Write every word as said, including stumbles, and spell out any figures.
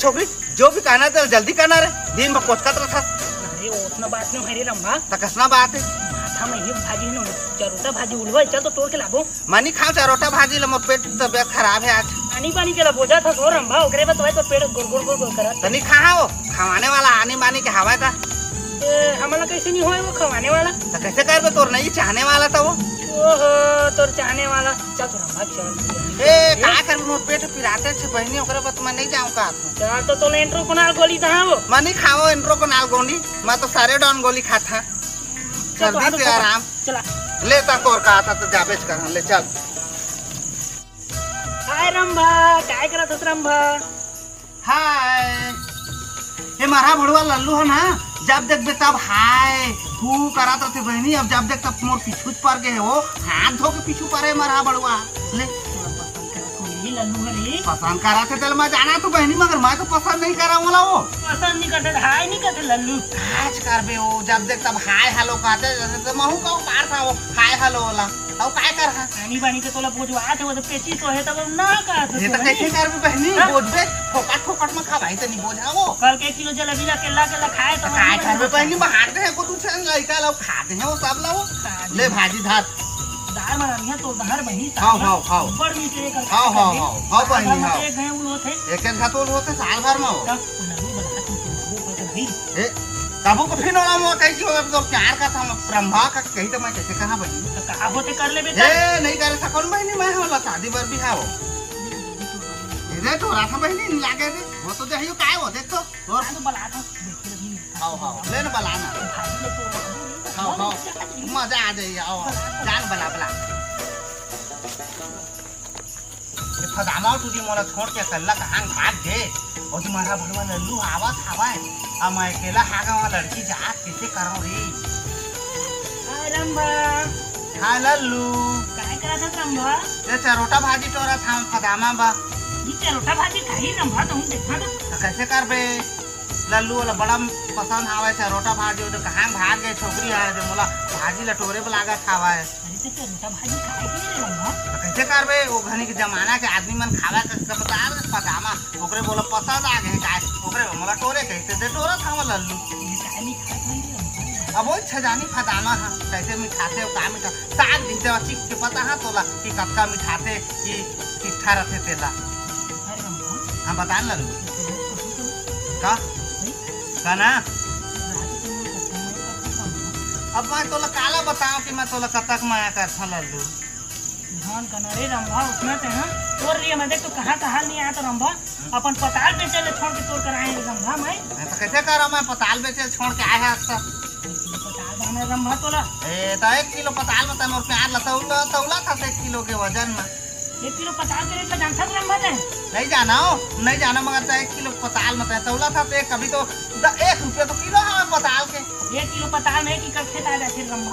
छोकरी, जो भी कहना हे, जल्दी कहना रे, दिन भर कोचकत रथस। अरे, ओतना बात नोहे रे रंभा। त कसना बात हे? माथा में ही भाजी हे न, चरोटा भाजी उलवा, चल तो टोर के लाबो। मैं नी खाव चरोटा भाजी ला, मोर पेट तबियत खराब हे आज। आनी बानी के ला बोजा था सो रंभा, ओकरे बर तो भाई तो पेट गोल गोल गोल गोल करत। त नी खाहा वो, खवाने वाला आनी बानी के हवय का? ए, हमला कैसे नहीं होय वो खवाने वाला? त कैसे करबे, तोर नहीं चाहने वाला था वो। ओहो, तोर चाहने वाला। चल तो रंभा, चल। ए, का करबे, मोर पेट पिराथे छे बहिनी, ओकरे बर तो मैं नहीं जाऊँ का। चल तो तोला इंट्रो कोनाल गोली कहाँ वो? मैं नहीं खावो इंट्रो कोनाल गोली, मैं तो सारे डॉन गोली खाता। चल तो सर्दी आ तो से चल। आराम। चला। ले ता तोर का आता तो जाबेच कर, हाँ, ले चल। हाय रंभा, काय करत हस रंभा? हाय। ए मरहा भड़ुआ लल्लू हे ना, जब देखबे तब हाय हू करत रथे बहिनी। अब जब देख तब मोर पीछू च पर गे हे वो, हाथ धो के पीछू परे मरहा भड़ुआ। ले। तोला पसंद करत होही लल्लू हरे। पसंद करत हे तेला मैं जाना तू बहिनी, मगर मैं तो पसंद नहीं करा ओला वो। पसंद नहीं करते, हाय नहीं करते लल्लू। काच करबे वो, जब देख तब हाय हेलो कहते, जैसे तो महू का उपार था वो हाय हेलो वाला। अउ काय करहा? आनी बानी के तोला बोझवा थे, वो तो पेची तो हे, तब हम ना कहत हे, तो हन। कैसे करबे बहिनी? हाँ? बोझबे, फोकट फोकट में खवाही त नहीं बोझा वो। कल के एक किलो जलेबी ला केला केला खाए त त काय करबे बहिनी, बाहर दे को तू छन लइका ला खा दे हे वो सब ला वो। खा दे। ले भाजी धर। दार में रंधिया तो दहर बहिनी हाँ, साग हाँ, हाँ। बड़ मीठे कर हाँ, हाँ, हाँ, हाँ, बहिनी, हाँ। एक घाय उल होथे। एक एक घाय तो उल होथे साल भर में वो। तब उन्हें भी बना के तुम वो कर नहीं। ए, काबू को फिर ओला मोर कही कि ओला तो प्यार का था, रंभा का कही तो मैं कैसे कहा बहिनी? तो का होते कर लेबे ए, नहीं करे सकन बहिनी, मैं होला शादी बर भी हाव। ए रे, तोरा था बहिनी, नहीं लागे रे। वो तो जहियो काय हो, देख तो। तोर हाँ, तो बला था। देखिए, अभी हाव, हाव, ले ना बला ना। भाई ने तो हाव, हाव। मजा आ जाए, आओ, आओ। जान बला, बला। ये फदामा टूरी मोला छोड़ के अकेला कहाँ भाग गे? ओ तुम्हारा भड़वा लल्लू आवत हवय। अब मैं अकेला हागा वहाँ लड़की जात कैसे करव रे? हाय रंभा। हाय लल्लू। काय करत हस रंभा? ये चरोटा भाजी टोरत हंव फदामा बा। ये चरोटा भाजी खाही रंभा, तुम देखा तो। तो कैसे करबे? लल्लू वाला बड़ा पसंद हवय चरोटा भाजी, वो तो कहाँ भाग गे छोकरी हा, जो मोला भाजी ला टोरे बर लागत हवय। अरे तो चरोटा भाजी खाए के रे रंभा। तो कैसे करबे? वो घनी के जमाना के आदमी मन खावे के कपदार पजामा, ओकरे बोला पसंद आ गए काय, ओकरे मोला टोरे कहिथे, दे टोरत हवं लल्लू। ये काहे नहीं खात हन रे रंभा? अब वो छजानी फदामा हा, कैसे मिठाथे वो का मिठा, साग दीथे वो चिख के पता हा तोला कि कतका मिठाथे कि चिट्ठा रथे तेला। अरे रंभा। हाँ, बता न लल्लू। तो तोला कुछ तो का? नहीं? का ना? रात को मैं पता नहीं कब तक रंभा। अब मैं तोला काला बताऊं कि मैं तोला कतक माया करथंव लल्लू। ध्यान करना रे रंभा, उठना ते, हाँ? तोर लिए मैं देख तो कहाँ कहाँ नहीं आया तो रंभा, अपन पताल बेचे ले छोड़ के तोर कर आए रे रंभा मैं। मैं तो कैसे करा, मैं पताल बेचे छोड़ के आया आज तक। पताल बना रंभा तोला। ए, तो एक किलो पताल में तैं मोर प्यार ला तौला, तौला था एक किलो के वजन में। एक किलो पताल के रेट ला जानथस रंभा तैं? नहीं जाना हो, नहीं जाना, मगर तैं एक किलो पताल में तैं तौला था, तो एक, अभी तो द-, एक रुपया तो किलो हवे पताल के। एक किलो पताल में एक एकड़ खेत आ जाथे रंभा।